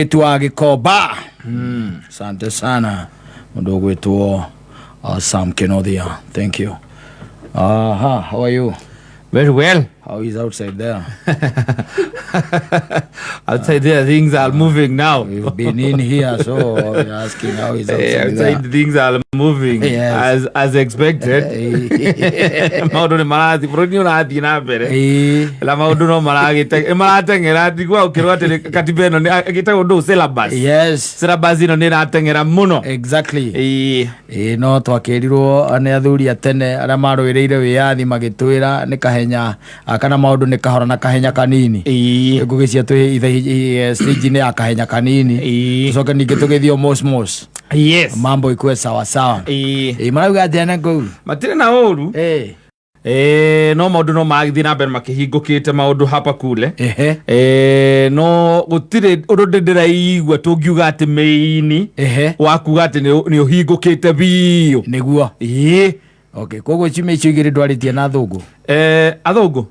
Mũirĩtu wa Gĩkomba. Asante sana mũndũ ũgwĩtwo Sam Kenothia. Thank you. Aha, how are you? Very well. How is outside there? Outside there, things are moving now. We've been in here, so we're asking how is outside Outside there. things are moving as expected. Maũndũ nĩ marathiĩ, bũrũri nĩ ũrathiĩ na mbere. Na maũndũ no maragĩte marateng'era, ndigua ũkĩrwo atĩ katiba ĩno ĩgĩtagwo ndũ syllabus. Syllabus ĩno nĩ ĩrateng'era mũno. Ĩĩ, no twakĩrirwo nĩ athuri a tene arĩa marũĩrĩire wĩyathi, magĩtwĩra nĩ kahenya kana maũndũ nĩ kahora na kahenya kanini. Ngũgĩcia twĩ stage-inĩ ya kahenya kanini, tũcoke ningĩ tũgĩthiĩ o mos mos. Mambo ikuwe sawa sawa. Ĩĩ, marauga atĩa na kũu? Matirĩ na ũru. No maũndũ no magĩthiĩ na mbere makĩhingũkĩte, maũndũ hapa kule. No gũtirĩ ũndũ ndĩraigua tũngiuga atĩ mĩini wa kuga atĩ nĩ ũhingũkĩte biũ. Ĩĩ. Okay, koguo ciumia icio igĩrĩ ndwarĩtie na thũngũ? Athũngũ?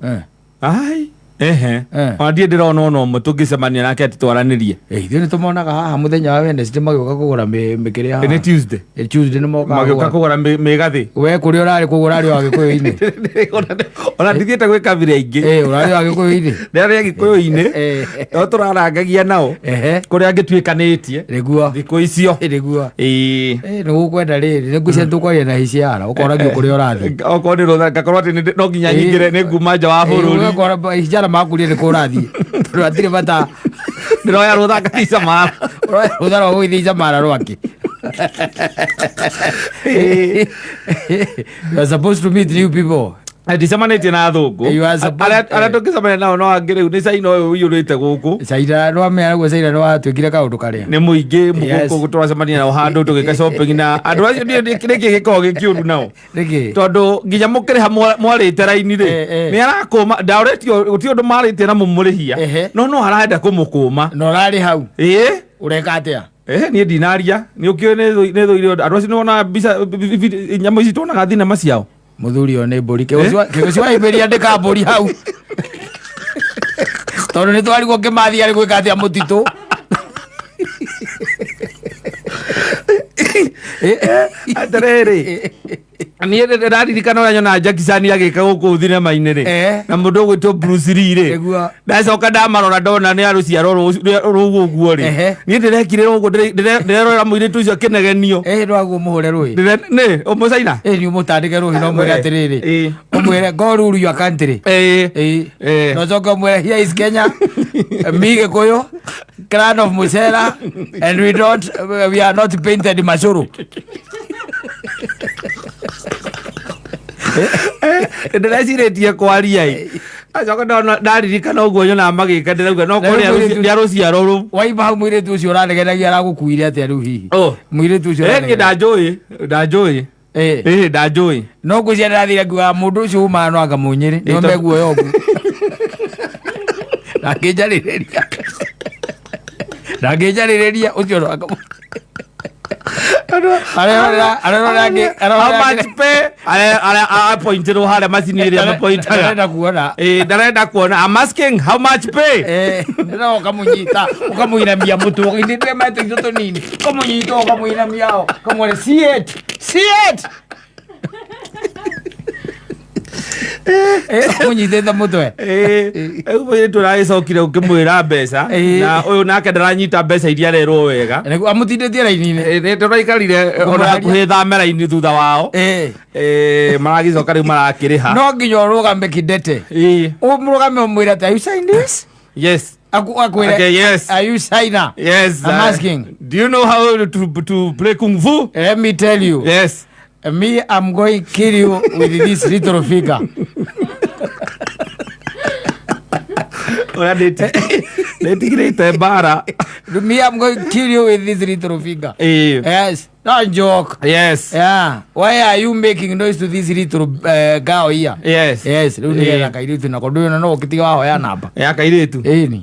Ai, ehe. Ona ndirĩ ndĩrona ona ũmwe tũngĩcemania nake atĩ twaranĩrie. Ithuĩ nĩ tũmonaga haha mũthenya wa Wednesday magĩũka kũgũra mĩkĩrĩ haha. Nĩ Tuesday. Tuesday nĩ mokaga magĩũka kũgũra. Kũgũra mĩgathĩ. We kũrĩa ũrarĩ, koguo ũrarĩ wa Gĩkũyũ-inĩ? Ona ndithiĩte gwĩ kabira ingĩ. Ũrarĩ wa Gĩkũyũ-inĩ. Ndĩrarĩ Gĩkũyũ-inĩ. No tũrarangagia nao kũrĩa ngĩtuĩkanĩtie thikũ icio. Ĩĩ. Nĩ gũkwenda rĩrĩ, nĩ ngwĩciria tũkwaria na hiciara ũkoragio kũrĩa ũrathiĩ. Okorwo nĩ rũtha ngakorwo atĩ no nginya nyingĩre, nĩ nguma nja wa bũrũri. Ũgakora hiciara makurie nĩ kũ ũrathiĩ, tondũ hatirĩ bata. Ndĩroya rũtha ngathii Mara. Rũtha rwa gũgĩthiĩ Mara rwake. You are supposed to meet new people. Ndicemanĩtie na athũngũ. You are supposed- Arĩa tũngĩcemania nao no angĩ rĩu nĩ Caina ũyũ ũiyũrĩte gũkũ. Caina nĩwamenya ũguo, Caina nĩwatuĩkire kaũndũ karĩa nĩ mũingĩ. Gũkũ tũracemania nao handũ tũgĩka shopping na andũ acio nĩkĩ gĩkoragwo gĩ kĩũru nao? Nĩkĩ? Tondũ nginya mũkĩrĩha mwarĩte raini rĩ, nĩ arakũma ndaũrĩtio, gũtirĩ ũndũ marĩtie na mũmũrĩhia. No arenda kũmũkũma. Na ũrarĩ hau? Ĩĩ. Ũreka atĩa? Niĩ ndinaria, nĩ ũkĩũĩ nĩ thũire andũ acio, nĩwona mbica nyamũ ici tuonaga thinema ciao. Mũthuri ũyũ nĩ mbũri kĩgũci wa imbĩria ndĩka mbũri hau, tondũ nĩ twarigwo kĩmathi arĩ gwĩka atĩa mũtitũ. Atĩrĩrĩ, niĩ ndĩraririkana ũrĩa nyonaga Jackie Chan agĩka gũkũ thinema-inĩ rĩ, na mũndũ ũgwĩtwo Bruce Lee rĩ. Ndacoka ndamarora, ndona nĩ a rũciaro rũu ũguo rĩ. Niĩ ndĩrekire ũguo, ndĩrerorera mũirĩtu ũcio akĩnegenio. Ndwaguo mũhũre rũĩ. Nĩ ũmũcaina. Nĩ ũmũtandĩke rũhĩ na ũmwĩre atĩrĩrĩ, ũmwĩre go rule your country. Na ũcoke ũmwĩre, here is Kenya, me Gĩkũyũ, clan of Musera, and we are not painted macũrũ. Ndĩrecirĩtie kwaria ĩ, acoka ndona ndaririkana ũguo nyonaga magĩka, ndĩrauga no korwo nĩ a rũciaro rũu. Waima hau, mũirĩtu ũcio ũranegenagia aragũkuire atĩa rĩu hihi? Oh. Mũirĩtu ũcio Niĩ ũranegenagia. Ndanjũĩ, ndanjũĩ. Ĩ, ndanjũĩ. No ngwĩciria ndĩrathire ngugaga mũndũ ũcio umaga no anga mũnyĩrĩ nĩo meguoya ũguo ndangĩnjarĩrĩria, ndangĩnjarĩrĩria ũcio no anga arerorera arerorera How much pay? Arĩa apointirwo harĩa macini ĩrĩa mapointaga. Arenda kuona. Ĩ, ndarenda kuona. I'm asking how much pay. No ũkamũnyita, ũkamũinamia mũtwe, ũkainĩte metũ itũ tũnini, ũkamũnyita, ũkamũinamia, ũkamwĩra, "See it, see it." Ũmũnyitĩte mũtwe. Rĩu mũirĩtu ũragĩcokire ũkĩmwĩra mbeca, na ũyũ nake ndaranyita mbeca iria arerwo wega. Nĩguo amũtindĩtie raini-inĩ. Nĩ tũraikarire ona hakuhĩ thame raini thutha wao. Maragĩcoka rĩu marakĩrĩha. No nginya ũrũgame kidete, ũmũrũgame, ũmwĩre atĩ, "Are you sign this?" Yes. Akwĩre. Okay, yes. "Are you signer?" Yes. I'm asking. Do you know how to play kung fu? Let me tell you. Me, I'm going to kill you with this little figure. Ũrĩa ndĩtigĩrĩte mbara. Me, I'm going to kill you with this little finger. Yes, don't joke. Yeah. Why are you making noise to this little girl here? Yes, rĩu nĩgetha kairĩtu nako ndũyũ no ũkĩtiga wahoya namba. Ya kairĩtu. Ĩni.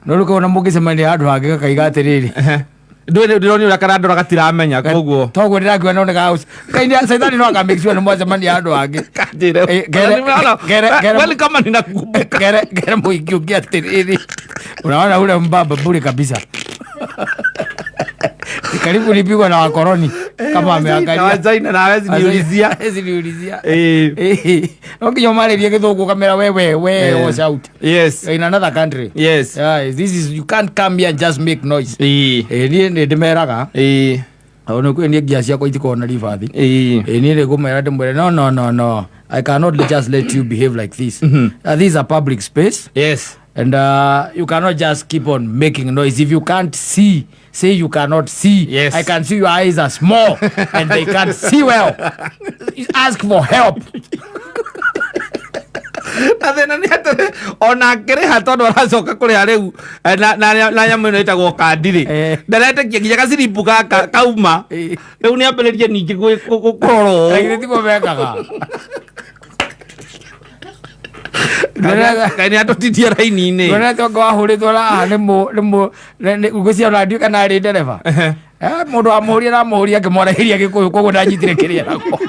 No rĩu kona mũngĩcemania handũ hangĩ gakaiga atĩrĩrĩ. Ndũĩ ndĩronio ũrĩa karandora gatiramenya koguo. Toguo ndĩrakiuga no nĩga kainĩ caitani no aka make sure nĩ mwacemania handũ hangĩ. Kanjĩre. Kweli kama ninakukumbuka. Kere mũingĩ ũngĩ atĩrĩrĩ. Unaona ule mbaba bure kabisa. Karibu nipigwa na wakoroni kama ameangalia. Na China na hawezi niulizia. Hawezi niulizia. Eh. Eh, no nginya ũmarĩrie gĩthũngũ kamera wewe we Eh. watch out. Yes. You're in another country. Yes. Yeah, this is, you can't come here and just make noise. Ĩĩ. Eh, niĩ nĩ ndĩmeraga Ĩĩ. ona kwĩ niĩ ngia ciakwa itikoragwo na ribathi. Ĩĩ. Eh, niĩ nĩ ngũmera ndĩmwĩre, no, no, no, no, I cannot just let you behave like this. This is a public space. Yes. And you cannot just keep on making noise. If you can't see, say you cannot see. Yes. I can see your eyes are small and they can't see well. Ask for help. Na thĩna nĩ atĩrĩ ona akĩrĩha tondũ aracoka kũrĩha rĩu eh, na nyamũ ĩno ĩtagwo kandi rĩ, Eh. ndaretĩkia nginya gaciribu gaka kauma. Eh. Rĩu nĩ ambĩrĩrie ningĩ kũrora ũũ. Lakini tiguo mekaga. Ngai nĩ atũtitie raini-inĩ. Ndonete ũngĩ wahũrĩtwo na nĩ mũ nĩ mũ ngwĩciria ona ndiũĩ kana arĩ ndereba. Eh, mũndũ wamũhũria na amũhũria akĩmwarahĩria gĩkũyũ koguo ndanyitire kĩrĩa nako.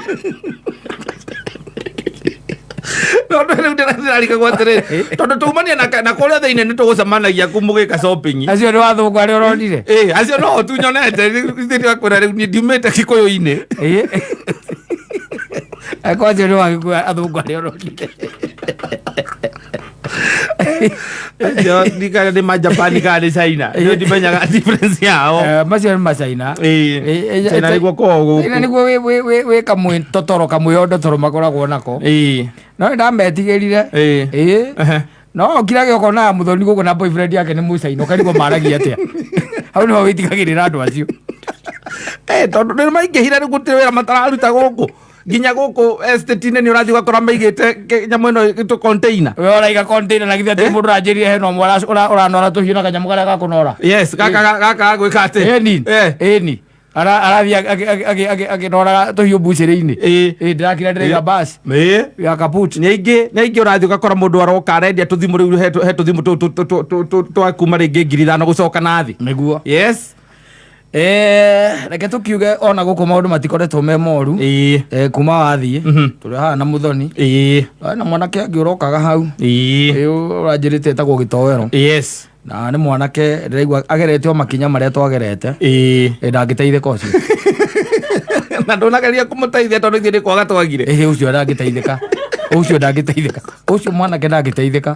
Tondũ rĩu ndĩrarigagwo atĩrĩrĩ tondũ tumania na kũrĩa thĩinĩ nĩ tũgũcemanagia kũ mũgĩka shopping. Acio nĩ wathũngũ arĩa ũronire. Ĩ, acio no tu nyonete ndĩrakwĩra rĩu niĩ ndiumĩte gĩkũyũ-inĩ. Ĩ. Angĩkorwo acio nĩ wagĩkũyũ athũngũ arĩa ũronire. Acio ndikana nĩ majapani kana nĩ China, niĩ ndimenyaga difference yao. Eh, macio nĩ macaina. Ĩ, Eh, eh, China nĩguo kwao gũkũ. China nĩguo wĩ kamwĩ totoro kamwĩondo toro makoragwo nako. Ĩ. No nĩ ndametigĩrire. Ĩ. Ĩ. Ehe. No okirage ũkonaga mũthoni gũkũ na boyfriend yake nĩ mũcaina ũkarigwo maragia atĩa. Hau nĩho wĩtigagĩrĩra andũ acio. Eh, tondũ nĩ maingĩhire rĩu gũtirĩ wĩra matararuta gũkũ nginya gũkũ estate-inĩ nĩ ũrathiĩ ũgakora maigĩte nyamũ ĩno ĩtũ container. We ũraiga container na githĩ atĩ mũndũ ũranjĩrire hena ũmwe ũranora tũhiũ na kanyamũ karĩa ga kũnora. Yes, gaka gaka gagwĩka atĩ. Ĩni. Eh. Ĩni. Arathiĩ akĩnoraga tũhiũ mbucĩrĩ-inĩ. Ĩ. Ĩ, ndĩrakira ndĩraiga bus Ĩ. ya kaput. Nĩ aingĩ nĩ aingĩ ũrathiĩ ũgakora mũndũ aroka arendia tũthimũ rĩu he tũthimũ tũu twa kuma rĩngĩ 5,000 gũcoka na thĩ. Nĩguo. Yes. Eh, reke tũkiuge ona gũkũ maũndũ matikoretwo me moru. Ĩ. Eh, kuma wathiĩ Mhm. tũrĩ haha na mũthoni. Ĩ. Na mwanake angĩ ũrokaga hau. Ĩ. Ĩ, ũranjĩrĩte etagwo gĩtoero. Yes. Na nĩ mwanake ndĩraigua agerete o makinya marĩa twagerete. Ĩ. Ĩ, ndangĩteithĩka ũcio. Na ndũnageria kũmũteithia tondũ ithuĩ nĩ kwaga twagire. Ĩ, ũcio ndangĩteithĩka. Ũcio ndangĩteithĩka. Ũcio mwanake ndangĩteithĩka.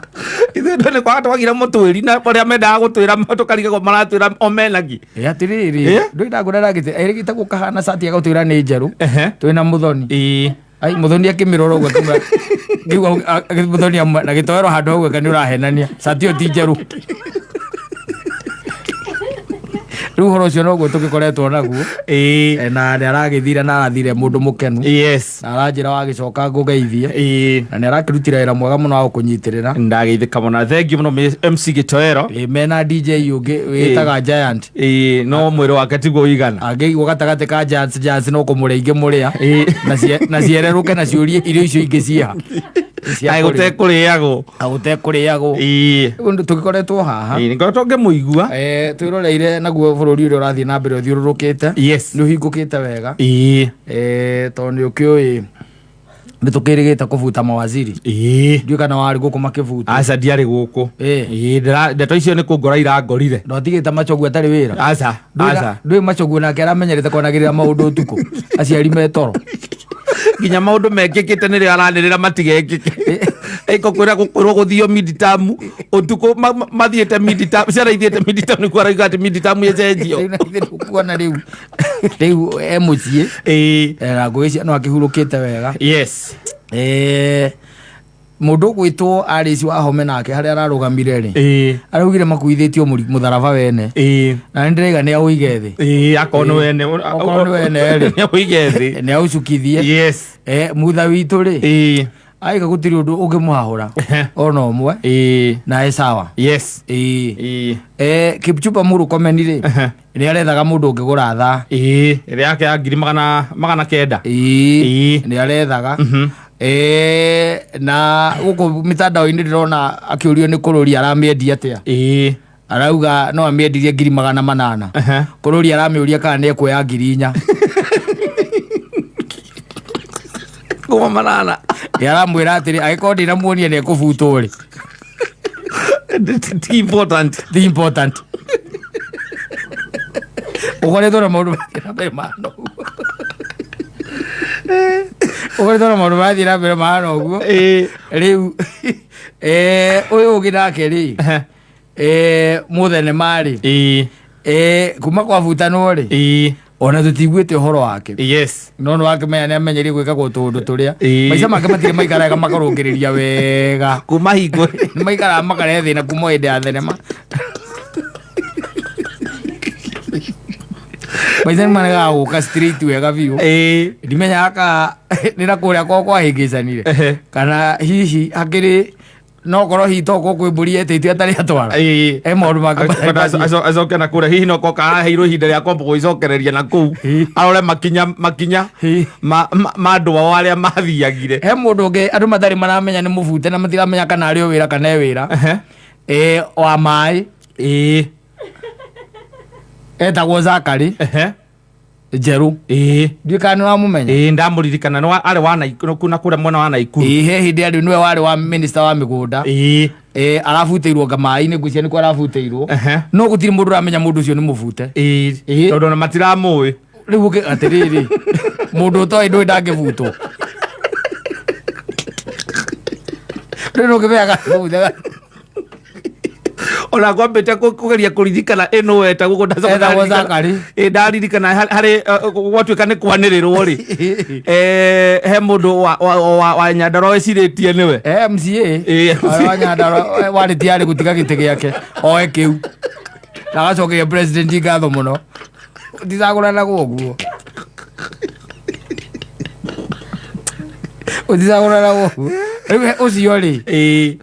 Ithuĩ nĩ kwaga twagire mũtwĩri na ũrĩa mendaga gũtwĩra tũkarigagwo maratwĩra o menagi. Ĩ, atĩrĩrĩ Ĩ? ndũĩ ndangũra ndangĩte erĩgĩte gũkahana cati agũtwĩra nĩ njerũ. Ehe. Twĩna mũthoni. Ĩ. Ai mũthoni akĩmĩrora ũguo akĩmwĩra ngĩigua mũthoni amwe na gĩtoero handũ hau eka nĩ ũrahenania cati ĩyo ti njerũ. Rĩu ũhoro ũcio noguo tũgĩkoretwo naguo. Ĩ. Eh, na nĩ aragĩthire na arathire mũndũ mũkenu. Yes. Na aranjĩra wagĩcoka ngũgeithie. Ĩ. Na nĩ arakĩrutire wĩra mwega mũno wa gũkũnyitĩrĩra. Ndageithĩka mũno, thengiũ mũno MC Gĩtoero. Ĩ, mena DJ ũngĩ wĩtaga Giant. Ĩ, no mwĩrĩ wake tiguo ũigana. Angĩigua gatagatĩ ka Giants, Giants no kũmũrĩa ingĩmũrĩa. Ĩ. Na ciererũke na ciũrie irio icio ingĩ ciĩha. Cia Kaĩ kũrĩa. gũtekũrĩagwo. Gũtekũrĩagwo. Ĩ. Ũndũ tũgĩkoretwo haha. Ĩ, nĩngoro tũngĩmũigua. Eh, twĩroreire naguo bũrũri ũrĩa ũrathiĩ na mbere ũthiũrũrũkĩte. Yes. Nĩ ũhingũkĩte wega. Ĩ. Eh, tondũ nĩ ũkĩũĩ nĩ tũkĩrĩgĩte kũbuta mawaziri. Ĩ. Ndiũĩ kana warĩ gũkũ makĩbuta. Aca ndiarĩ gũkũ. Ĩ. Ĩ, ndeto icio nĩ kũngora irangorire. Ndwatigĩte Machogu atarĩ wĩra. Aca, aca. Ndũĩ Machogu nake aramenyerete kwanagĩrĩra maũndũ ũtukũ. Aciari me toro. Nginya maũndũ mekĩkĩte nĩrĩo aranĩrĩra matigekĩke. Ĩko kwĩra gũkwĩrwo gũthio midterm ũtukũ mathiĩte midterm, ciana ithiĩte midterm nĩkuo arauga atĩ midterm ĩcenjio. Rĩu na ithuĩ ndũkuona rĩu. Rĩu e mũciĩ. Ĩ. Eh, na ngwĩciria no akĩhurũkĩte wega. Yes. Eh, mũndũ ũgwĩtwo Alice Wahome nake harĩa ararũgamire rĩ, Ĩ. araugire makuithĩtio mũtharaba wene. Ĩ. Na nĩ ndĩraiga nĩ aũige thĩ. Ĩ, akorwo nĩ wene. Okorwo nĩ wene rĩ. Nĩ aũige thĩ. Nĩ aũcukithie. Yes. Eh, mutha witũ rĩ, Ĩ. aiga gũtirĩ ũndũ ũngĩmũhahũra ona ũmwe Ĩ. na e sawa. Yes. Ĩ. Ĩ. Eh, Kipchumba Murkomen rĩ, nĩ arethaga mũndũ ũngĩgũra thaa. Ĩ, ĩrĩa yake ya ngiri 900. Ĩ. Ĩ. Nĩ arethaga. Eh, na gũkũ mitandao-inĩ ndĩrona akĩũrio nĩ kũrũri aramĩendia atĩa. Ĩ. Arauga no amĩendirie 800,000. Ehe. Kũrũri aramĩũria kana nĩ ekuoya 4,000. Kuma manana. Nĩ aramwĩra atĩrĩ angĩkorwo ndinamuonia nĩ ekũbutwo rĩ. Ti important. Ti important. Ũkoretwo na maũndũ marathiĩ na mbere mahana ũguo. Ũkoretwo na maũndũ marathiĩ na mbere mahana ũguo. Rĩu ũyũ ũngĩ nake rĩ, mũthenema rĩ, kuma kwabutanwo rĩ, ona tũtiguĩte ũhoro wake. Yes. No nĩ wakĩmenya nĩ amenyerie gwĩkagwo tũũndũ tũrĩa. Maica make matirĩ maikaraga makarũngĩrĩria wega. Kuma hingo. Nĩ maikaraga makarehe thĩna kuma hĩndĩ ya thenema. Maica nĩ maregaga gũka straight wega biũ. Ndimenyaga ka nĩ na kũrĩa kwao kwahĩngĩcanire. Kana hihi hakĩrĩ no korwo hihi to kwĩ mbũri yetĩtio atarĩ atwara. He maũndũ mangĩ Kwenda matarĩ acoke na kũrĩa hihi no koka aheirwo ihinda rĩa kwamba gwĩcokereria na kũu arore makinya makinya ma andũ ao arĩa mathiagire. He mũndũ ũngĩ andũ matarĩ maramenya nĩ mũbute na matiramenya kana arĩ o wĩra kana e wĩra. Wa maĩ. Etagwo Zakari. Njerũ. Ndiũĩ kana nĩ ũramũmenya. Ĩĩ, ndamũririkana, nĩ arĩ wa Naikuru, na kũrĩa mwena wa Naikuru. Ĩĩ, he hĩndĩ arĩ nĩwe warĩ wa minister wa mĩgũnda. Arabutĩirwo nga maĩ-inĩ, ngwĩciria nĩkuo arabutĩirwo. No gũtirĩ mũndũ ũramenya mũndũ ũcio nĩ mũbute. Tondũ ona matiramũĩ. Rĩu ũkĩ atĩrĩrĩ, mũndũ ũtoĩ ndũĩ ndangĩbutwo. Rĩu nũkĩmenyaga mũbute. Ona ngwambĩte kũgeria kũririkana ĩno wetagwo ũguo ndacoka Etagwo ndaririkana. Zakari. Ĩ, ndaririkana harĩ gwatuĩka nĩ kwanĩrĩrwo rĩ. He mũndũ wa Nyandarua wecirĩtie nĩwe. MCA. Ĩ, Wa Nyandarua, warĩ tayari gũtiga gĩtĩ gĩake, oe kĩu. Na agacokeria president ngatho mũno. Ũticagũranagwo ũguo. Ũticagũranagwo ũguo. Rĩu ũcio rĩ,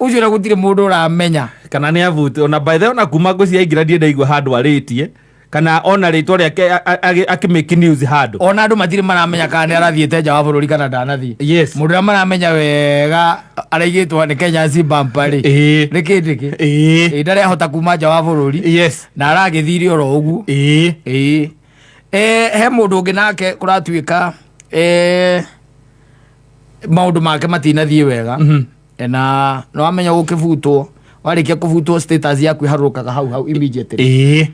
ũcio na gũtirĩ mũndũ ũramenya. Kana nĩ avute. Ona by the way, ona kuma ngũci aingĩra ndirĩ ndaigua handũ arĩtie. Kana ona rĩtwa rĩake akĩ-make news handũ. Ona andũ matirĩ maramenya kana nĩ arathiĩte nja wa bũrũri kana ndanathiĩ. Yes. Mũndũ ũrĩa maramenya wega araigĩtwo nĩ Kenya Zimbabwe rĩ. Nĩ kĩndĩ kĩ? Ndarĩ ahota kuma nja wa bũrũri. Yes. Na aragĩthire oro ũguo. He mũndũ ũngĩ nake kũratuĩka, maũndũ make matinathiĩ wega. Na nĩ wamenya gũkĩbutwo, warĩkia kũbutwo status yaku ĩharũrũkaga hau hau immediately.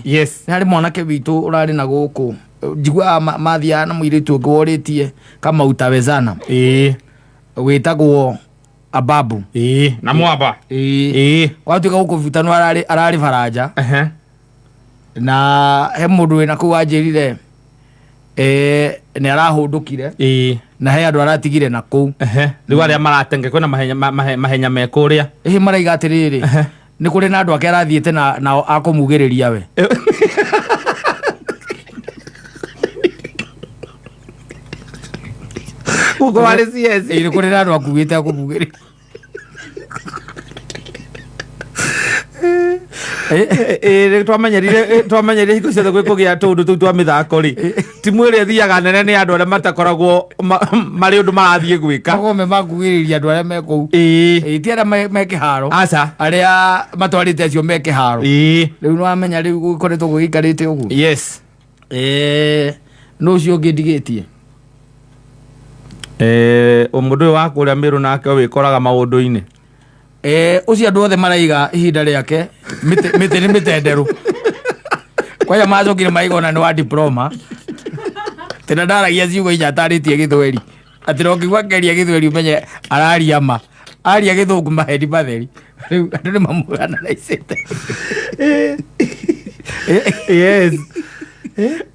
Yes. Nĩ harĩ mwanake witũ ũrarĩ na gũkũ. Njiguaga mathiaga na mũirĩtu ũngĩ worĩtie kama utawezana. Wĩtagwo Ababu. Na mwamba. Watuĩka gũkũbutanwo ararĩ baranja. Na he mũndũ wĩna kũu wanjĩrire, nĩ arahũndũkire. Na he andũ aratigire na kũu. Rĩu arĩa maratenge kwĩna mahenya me kũrĩa. Ĩhĩ maraiga atĩrĩrĩ, nĩ kũrĩ na andũ ake arathiĩte nao akũmugĩrĩria we. Gũkũ warĩ CS. Ĩĩ, nĩ kũrĩ na andũ akuĩte akũmugĩrĩria. Ĩĩ, twamenyerire hingo ciothe gwĩ kũgĩa tũũndũ tũu twa mĩthako rĩ. Timu ĩrĩa ĩthiaga nene nĩ andũ arĩa matakoragwo marĩ ũndũ marathiĩ gwĩka. Makoragwo me makugĩrĩria andũ arĩa me kũu. Ĩĩ, ti arĩa me kĩharo. Aca. Arĩa matwarĩte acio me kĩharo. Rĩu nĩwamenya rĩu gũkoretwo gũgĩikarĩte ũguo. Yes. Nũ ũcio ũngĩ ndigĩtie? Mũndũ ũyũ wa kũrĩa Mĩrũ nake wĩkoraga maũndũ-inĩ. Ũcio andũ othe maraiga ihinda rĩake, mĩtĩ nĩ mĩtenderũ. Kwanja macokire maigona nĩ wa diploma. Tena ndaragia ciugo inya atarĩtie gĩthweri. Atĩ no ũngĩigua akĩaria gĩthweri ũmenye araria ma. Aria gĩthũngũ maheni matheri. Rĩu andũ nĩ mamũananaicĩte. Yes.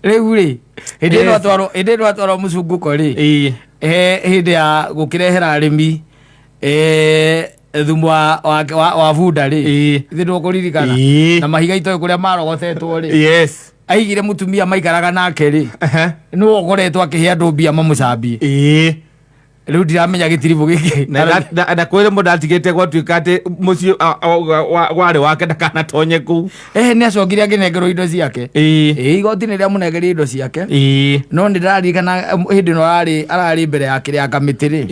Rĩu rĩ, hĩndĩ ĩno Yes. atwarwo, hĩndĩ ĩno atwarwo mũcungũko rĩ, hĩndĩ ya gũkĩrehera arĩmi, thumu wa bunda rĩ. Ithe ndũkũririkana. Na mahiga itoĩ kũrĩa marogotetwo rĩ. Yes. Aigire mũtumia maikaraga nake rĩ. Nĩwe ũkoretwo akĩhe andũ mbia mamũcambie. Rĩu ndiramenya gĩtiribũ gĩkĩ. Na na kwĩrĩ mũndũ atigĩte gwatuĩka atĩ mũciĩ, warĩ wake ndakanatonye kũu. Nĩ acokire akĩnengerwo indo ciake. Igoti nĩ rĩamũnengeria indo ciake. No nĩ ndĩraririkana hĩndĩ ĩno ararĩ mbere ya kĩrĩa kamĩtĩ rĩ.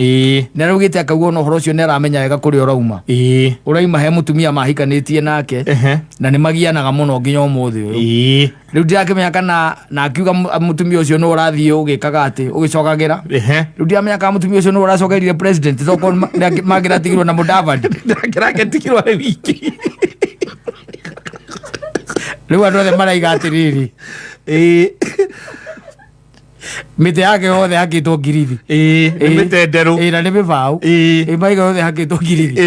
Nĩ araugĩte akauga ona ũhoro ũcio nĩ aramenya wega kũrĩa ũrauma. Ũrauma he mũtumia mahikanĩtie nake. Na nĩ magianaga mũno nginya ũmũthĩ ũyũ. Rĩu ndirakĩmenya kana na akiuga mũtumia ũcio nĩ ũrathiĩ ũgĩkaga atĩ ũgĩcokagĩra. Rĩu ndiramenya kana mũtumia ũcio nĩ ũracokerire president tokorwo mangĩratigirwo na Mudavadi. Ndangĩratigirwo arĩ wiki. Rĩu andũ othe maraiga atĩrĩrĩ, mĩtĩ yake yothe hakĩtwo ngirithi. Ĩĩ, nĩ mĩtenderũ. Ĩĩ, na nĩ mĩbaũ. Ĩĩ, maiga yothe hakĩtwo ngirithi.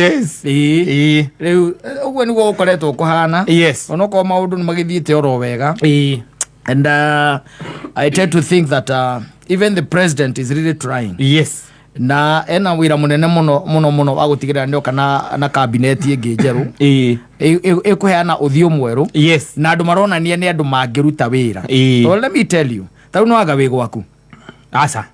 Ĩĩ. Rĩu ũguo nĩguo gũkoretwo kũhana, onokorwo maũndũ nĩ magĩthiĩte oro wega. And I tend to think that even the president is really trying, na ena wĩra mũnene mũno mũno mũno wa gũtigĩrĩra nĩoka na kabineti ĩngĩ njerũ ĩkũheana ũthiũ mwerũ na andũ maronania nĩ andũ mangĩruta wĩra. So let me tell you, tarĩu no anga wĩ gwaku? Aca.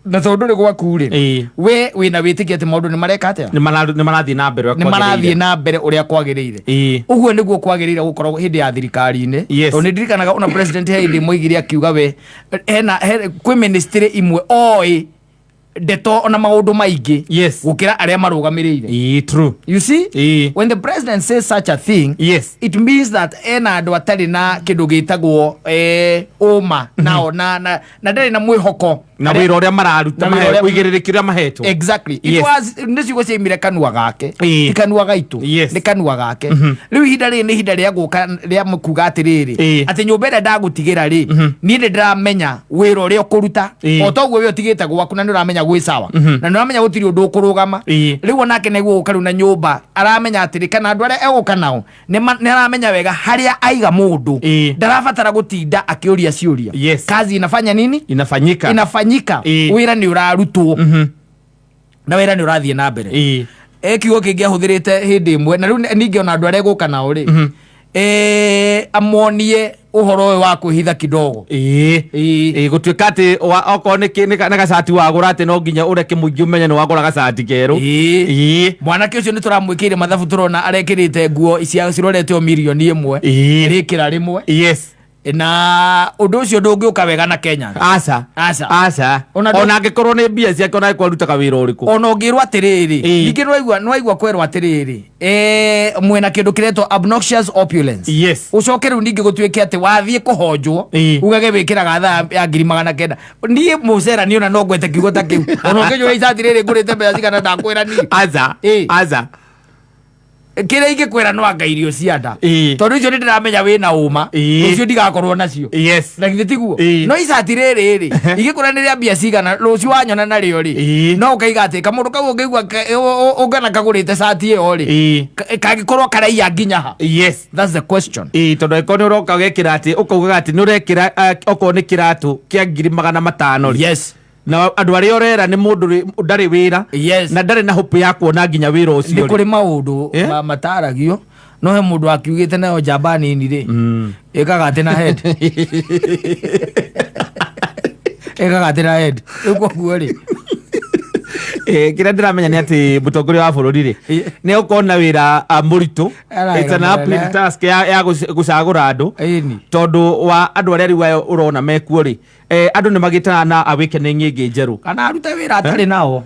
Na tondũ ndũrĩ gwaku rĩ, we wĩna wĩtĩkio atĩ maũndũ nĩ mareka atĩa? Nĩ marathiĩ na mbere ũrĩa Nĩ marathiĩ kwagĩrĩire. na mbere ũrĩa kwagĩrĩire. Ũguo nĩguo kwagĩrĩire gũkorwo hĩndĩ ya thirikari-inĩ. Tondũ nĩ ndirikanaga ona president he hĩndĩ moigire akiuga we hena kwĩ ministry imwe oĩ ndeto ona maũndũ maingĩ gũkĩra arĩa marũgamĩrĩire. Ĩĩ, true. You see, when the president says such a thing, it means that ena andũ atarĩ na kĩndũ gĩtagwo ũma nao na ndarĩ na mwĩhoko Na wĩra ũrĩa mararuta, Na wĩra ũrĩa- ũigĩrĩrĩki ũrĩa mahetwo. Exactly. It was nĩ ciugo ciaimire kanua gake, ti kanua gaitũ. Nĩ kanua gake. Rĩu ihinda rĩrĩ nĩ ihinda rĩa gũka rĩa kuga atĩrĩrĩ, atĩ nyũmba ĩrĩa ndagũtigĩra rĩ, niĩ nĩ ndĩramenya wĩra ũrĩa ũkũruta, o toguo we ũtigĩte gwaku na nĩ ũramenya gwĩ sawa na nĩ ũramenya gũtirĩ ũndũ ũkũrũgama. Rĩu onake nĩguo gũka rĩu na nyũmba aramenya atĩrĩ, kana andũ arĩa egũka nao nĩ aramenya wega harĩa aiga mũndũ, ndarabatara gũtinda akĩũria ciũria. Kazi inafanya nini? Inafanyika. Inafanyika. Wĩra nĩ ũrarutwo na wĩra nĩ ũrathiĩ na mbere. Kiugo kĩngĩ ahũthĩrĩte hĩndĩ ĩmwe na rĩu ningĩ ona andũ arĩa egũka nao rĩ, amonie ũhoro ũyũ wa kwĩhitha kidogo. Ĩĩ, gũtuĩka atĩ okorwo nĩ gacati wagũra, atĩ no nginya ũreke mũingĩ ũmenye nĩ wagũra gacati kerũ. Mwanake ũcio nĩ tũramwĩkĩire mathabu, tũrona arekĩrĩte nguo cia cirorete o mirioni 1 rĩkĩra rĩmwe. Na ũndũ ũcio ndũngĩũka wega na Kenya. Aca. Aca. Aca. Ona angĩkorwo nĩ mbia ciake, ona angĩkorwo arutaga wĩra ũrĩkũ. Ona ũngĩrwo atĩrĩrĩ, ningĩ nĩwaigua kwerwo atĩrĩrĩ, mwĩna kĩndũ kĩretwo obnoxious opulence. Ũcoke rĩu ningĩ gũtuĩke atĩ wathiĩ kũhonjwo, ugage wĩkĩraga thaa ya 900,000. Niĩ mũcera niĩ ona no ngwete kiugo ta kĩu, ona ũngĩnjũria icati rĩrĩ ngũrĩte mbeca cigana, ndakwĩra niĩ. Aca. Aca. Kĩrĩa ingĩkwĩra no anga irio cia nda, tondũ icio nĩ ndĩramenya wĩna ũma, rũciũ ndigakorwo nacio. Na githĩ tiguo? No icati rĩrĩ rĩ, ingĩkwĩra nĩ rĩa mbia cigana, rũciũ wanyona narĩo rĩ, no ũkaiga atĩ kamũndũ kau ũngĩigua ũngana kagũrĩte cati ĩyo rĩ, kangĩkorwo karaiya nginya ha? That's the question. Ĩĩ, tondũ angĩkorwo nĩ ũroka ũgekĩra atĩ ũkaugaga atĩ nĩ ũrekĩra okorwo nĩ kĩratũ kĩa 500,000 rĩ, na andũ arĩa ũrera nĩ mũndũ ndarĩ wĩra na ndarĩ na hope ya kuona nginya wĩra ũcio Nĩ rĩ. kũrĩ maũndũ mataragio, no he mũndũ akiugĩte nayo njamba nini rĩ, ĩkaga atĩ na head, ĩkaga atĩ na head. Rĩu koguo rĩ, Kĩrĩa ndĩramenya nĩ atĩ mũtongoria wa bũrũri rĩ, nĩ egũkorwo na wĩra mũritũ. Ara It's an wĩra uphill mũnene. task ya gũcagũra andũ, tondũ wa andũ arĩa rĩu aya ũrona mekuo rĩ, andũ nĩ magĩtaga na awakening ĩngĩ njerũ. Kana arute wĩra atarĩ nao.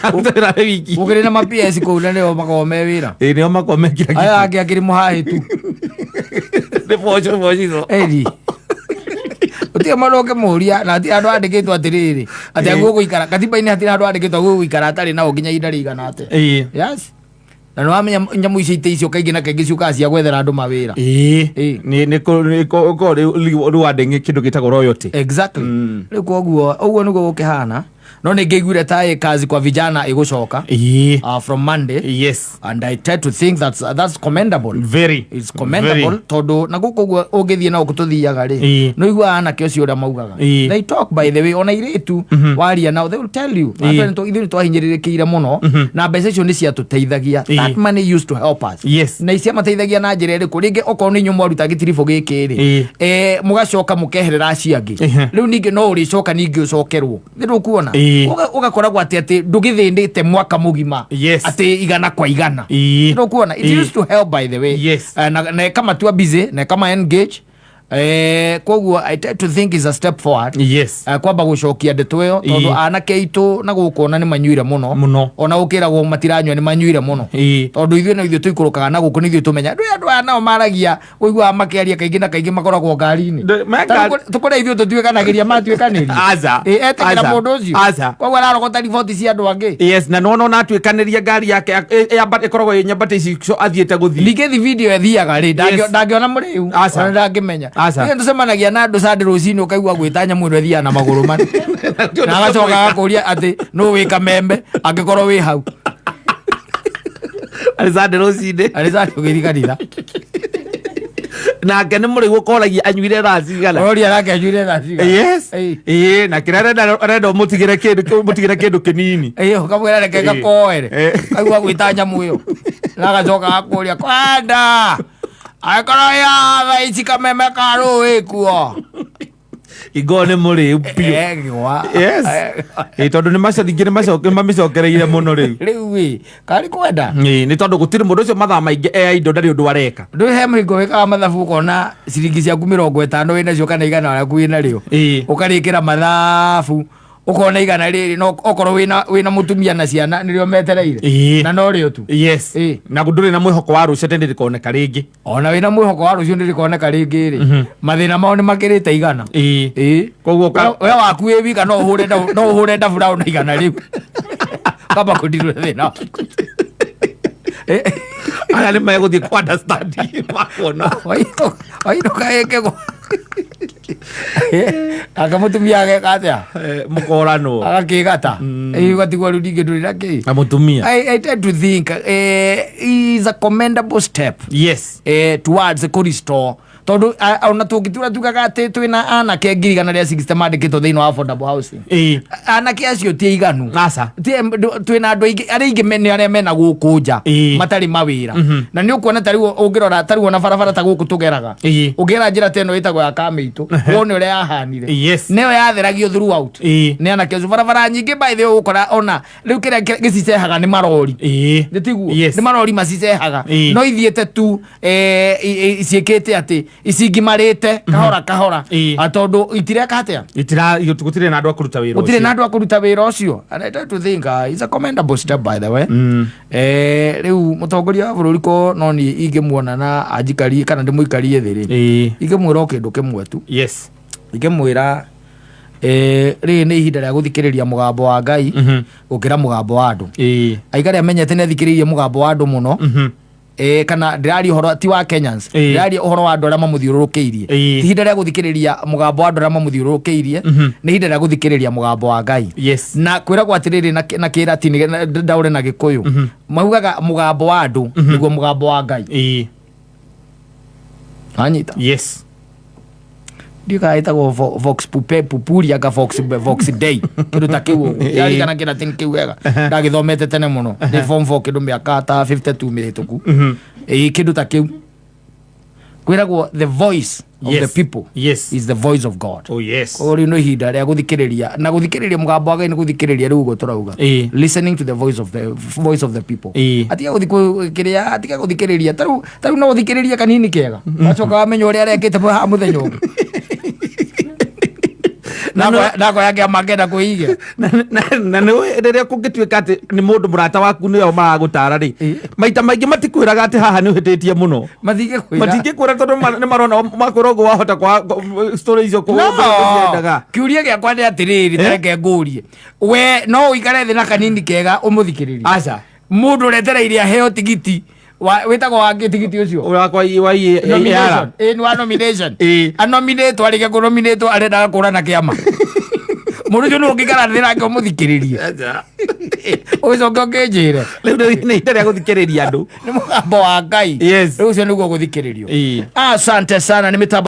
Arute wĩra arĩ wiki. Gũkĩrĩ na ma PS kũu na nĩo makoragwo me wĩra. Ĩĩ, nĩo makoragwo mekĩra. Aya angĩ akĩrĩ mũhahĩ tu. Nĩ boco bocico. Eri gũtirĩ mũndũ ũngĩmũria, na hatirĩ handũ handĩkĩtwo atĩrĩrĩ atĩ aguo gũikara katiba-inĩ, hatirĩ handũ handĩkĩtwo aguo gũikara atarĩ nao nginya ihinda rĩigana atĩa. Yes, na nĩ wamenya nyamũ icio ite icio kaingĩ na kaingĩ ciũkaga cia gwethera andũ mawĩra. Ĩĩ, nĩ kũ rewarding kĩndũ gĩtagwo royalty. Exactly. Rĩu koguo ũguo nĩguo gũkĩhana, no nĩ ngĩiguire ta ĩ kazi kwa vijana ĩgũcoka from Monday, and I tend to think that's commendable. Very. It's commendable tondũ na gũkũ ũguo ũngĩthiĩ na gũkũ tũthiaga rĩ, nĩ ũiguaga anake ũcio ũrĩa maugaga. They talk, by the way, ona irĩtu waria nao, they will tell you, ithuĩ nĩ twahinyĩrĩrĩkĩire mũno na mbeca icio nĩ ciatũteithagia. That money used to help us. Na ciamateithagia na njĩra ĩrĩkũ? Rĩngĩ okorwo nĩ inyuĩ mwaruta gĩtiribũ gĩkĩ rĩ, mũgacoka mũkeherera acio angĩ. Rĩu ningĩ no ũrĩcoka ningĩ ũcokerwo nĩ ndũkuona. Ũgakoragwo atĩ ndũgĩthĩnĩte mwaka mũgima, atĩ igana kwa igana. Nĩ ndũkuona it used to help, by the way. Na ĩkamatua busy na ĩkama engage. Koguo I tend to think is a step forward. Kwamba gũcokia ndeto ĩyo, tondũ anake aitũ na gũkũ ona nĩ manyuire mũno. Mũno. Ona gũkĩragwo matiranyua, nĩ manyuire mũno. Tondũ ithuĩ no ithuĩ tũikũrũkaga na gũkũ, nĩ ithuĩ tũmenya ndũĩ andũ aya nao maragia, ũiguaga makĩaria kaingĩ na kaingĩ makoragwo ngari-inĩ. Tũkũrĩa ithuĩ tũtuĩkanagĩria matuĩkanĩria. Aca. Etĩkĩra Aca. mũndũ ũcio. Aca. Koguo ararogota riboti cia andũ angĩ. Yes, na nona ona atuĩkanĩria ngari yake ĩkoragwo ĩ nyambate ici athiĩte gũthiĩ. Ningĩ thi video ĩthiaga rĩ, ndangĩona mũrĩu. Aca. Ona ndangĩmenya. Aca. Nĩ tũcemanagia na andũ Sunday rũcinĩ, ũkaigua gwĩta nyamũ ĩno ĩthiaga na magũrũ mana, na agacoka agakũria atĩ nũ wĩ kamembe angĩkorwo wĩ hau. Arĩ Sunday rũcinĩ. Arĩ Sunday ũgĩthiĩ kanitha. Nake nĩ mũrĩu, ũkoragia anyuire thaa cigana. Ũroria nake anyuire thaa cigana. Ĩĩ, na kĩrĩa arenda ũmũtigĩre kĩndũ kĩnini. Ĩĩ, ũkamwĩra reke gakoere. Kaigua gwĩta nyamũ ĩyo na agacoka agakũria kwenda angĩkorwo ya thaa ici kameme ka rũĩ kuo. Ingo nĩ mũrĩu biũ. Gĩwa. Yes. Ĩĩ, tondũ nĩ maco ningĩ nĩ mamĩcokereire mũno rĩu. Rĩu ĩ karĩ kwenda. Ĩĩ, nĩ tondũ gũtirĩ mũndũ ũcio mathaa maingĩ e indo, ndarĩ ũndũ areka. Ndũĩ he mũhingo wĩkaga mathabu, ũkona ciringi ciaku 50 wĩnacio kana 100 rĩaku wĩnarĩo, ũkarĩkĩra mathabu, ũkona 100 rĩrĩ no okorwo wĩna mũtumia na ciana nĩrĩo metereire. Na norĩo tu. Na ndũrĩ na mwĩhoko wa rũciũ atĩ nĩrĩkoneka rĩngĩ. Ona wĩna mwĩhoko wa rũciũ nĩrĩkoneka rĩngĩ rĩ, mathĩna mao nĩ makĩrĩte 100. Koguo We waku wĩ wika no ũhũre ndabu na 100 rĩu kamba kũndirwo thĩna waku. Aya nĩ megũthiĩ ku understand makuona. Wainũka ĩkĩgwa aka mũtumia ageka atĩa? Mũkoranwo. Agakĩgata. Ũgatigwo rĩu ningĩ ndũrĩ na kĩ na mũtumia. I tend to think is a commendable step towards kũ restore, tondũ ona tũngĩtura tugaga atĩ twĩna anake 160,000 mandĩkĩtwo thĩinĩ wa affordable housing, anake acio ti aiganu. Aca. Twĩna andũ aingĩ, arĩa aingĩ nĩ arĩa mena gũkũ nja matarĩ mawĩra. Na nĩ ũkuona ta rĩu ũngĩrora ta rĩu ona barabara ta gũkũ tũgeraga, ũngĩgera njĩra ta ĩno ĩtagwo ya Kamĩitũ, wone ũrĩa yahanire. Nĩyo yatheragio throughout nĩ anake acio. Barabara nyingĩ, by the way, ũgũkora ona rĩu kĩrĩa gĩcicehaga nĩ marori. Nĩ tiguo? Yes. Nĩ marori macicehaga. No ithiĩte tu ciĩkĩte atĩ icingimarĩte kahora kahora. Tondũ itireka atĩa? Itira gũtirĩ na andũ a kũruta wĩra Gũtirĩ ũcio. Na andũ a kũruta wĩra ũcio. And I try to think it's a commendable step, by the way. Rĩu mũtongoria wa bũrũri ko no niĩ ingĩmuona na anjikarie kana ndĩmũikarie thĩ rĩ, ingĩmwĩra o kĩndũ kĩmwe tu. Ingĩmwĩra rĩrĩ nĩ ihinda rĩa gũthikĩrĩria mũgambo wa Ngai gũkĩra mũgambo wa andũ. Aikare amenyete nĩ athikĩrĩirie mũgambo wa andũ mũno. Kana ndĩraria ũhoro ti wa Kenyans, ndĩraria ũhoro wa andũ arĩa mamũthiũrũrũkĩirie. Ti ihinda rĩa gũthikĩrĩria mũgambo wa andũ arĩa mamũthiũrũrũkĩirie, nĩ ihinda rĩa gũthikĩrĩria mũgambo wa Ngai. Na kwĩragwo atĩrĩrĩ na kĩratini ndaũre na Gĩkũyũ, maugaga mũgambo wa andũ nĩguo mũgambo wa Ngai. Anyita? Yes. Ndiũ kana ĩtagwo vox pupe pupuri anga vox dei, kĩndũ ta kĩu ũguo. Ndirarikana kĩratini kĩu wega, ndagĩthomete tene mũno nĩ form 4, kĩndũ mĩaka ta 52 mĩhĩtũku. Kĩndũ ta kĩu kwĩragwo the voice of the people is the voice of God. Oh yes. Koguo rĩu nĩ ihinda rĩa gũthikĩrĩria, na gũthikĩrĩria mũgambo wa Ngai nĩ gũthikĩrĩria rĩu ũguo tũrauga, listening to the voice of the people. Atiga gũthikũ kĩrĩa, atiga gũthikĩrĩria tarĩu no ũthikĩrĩrie kanini kega, wacoka wamenya ũrĩa arekĩte haha mũthenya ũngĩ nako yake amangenda kwĩigĩra. Na nĩ rĩrĩa kũngĩtuĩka atĩ nĩ mũndũ mũrata waku nĩo maragũtara rĩ, maita maingĩ matikwĩraga atĩ haha nĩ ũhĩtĩtie mũno. Matingĩkwĩra. Matingĩkwĩra tondũ nĩ marona makwĩra ũguo wahota kwa story icio No kũciendaga. Kiuria gĩakwa nĩ atĩrĩrĩ, tareke ngũrie, we no ũikare thĩ na kanini kega ũmũthikĩrĩrie? Aca. Mũndũ ũretereire aheo tigiti wĩtagwo wangĩ tigiti ũcio. Wakwa wa Nomination. Ĩĩ, nĩ wa nomination. Anominatwo, arĩkia kũnominatwo arendaga kũra na kĩama. Mũndũ ũcio nĩ ũngĩikara thĩ nake ũmũthikĩrĩrie, ũgĩcoke ũkĩnjĩre? Rĩu nĩ ihinda rĩa gũthikĩrĩria andũ. Nĩ mũgambo wa Ngai. Rĩu ũcio nĩguo gũthikĩrĩrio. Asante sana nĩ mĩtambo.